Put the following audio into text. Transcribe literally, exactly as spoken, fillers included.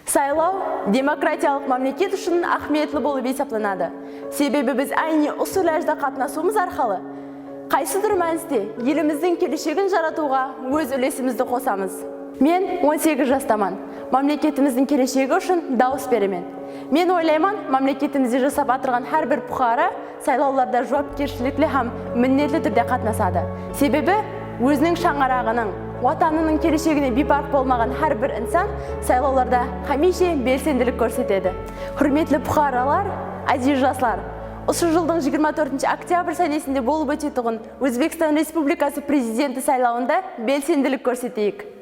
Saylaw demokratiyalıq mámleket ushın áhmiyetli bolıp esaplanadı. Sebebi biz áyne usı ilajda qatnasıwımız arqalı qaysıdur mániste elimizdiń keleshegin jaratıwǵa óz úlesimizdi qosamız. Men on segiz jastaman. Mámleketimizdiń keleshegi ushın dawıs beremen. Men oylayman, mámleketimizde jasap atırǵan hár bir puqara saylawlarda juwapkershilikli hám minnetli túrde qatnasadı. Sebebi óziniń shańaraǵınıń, Watanınıń keleshegine biyparq bolmaǵan hár bir insan saylawlarda hámiyshe belsendilik kórsetedi. Húrmetli puqaralar, áziz jaslar! Usı jıldıń jigirma tórtinshi oktyabr sánesinde bolıp ótetuǵın Ózbekstan Respublikası Prezidenti saylawında belsendilik kórseteyik.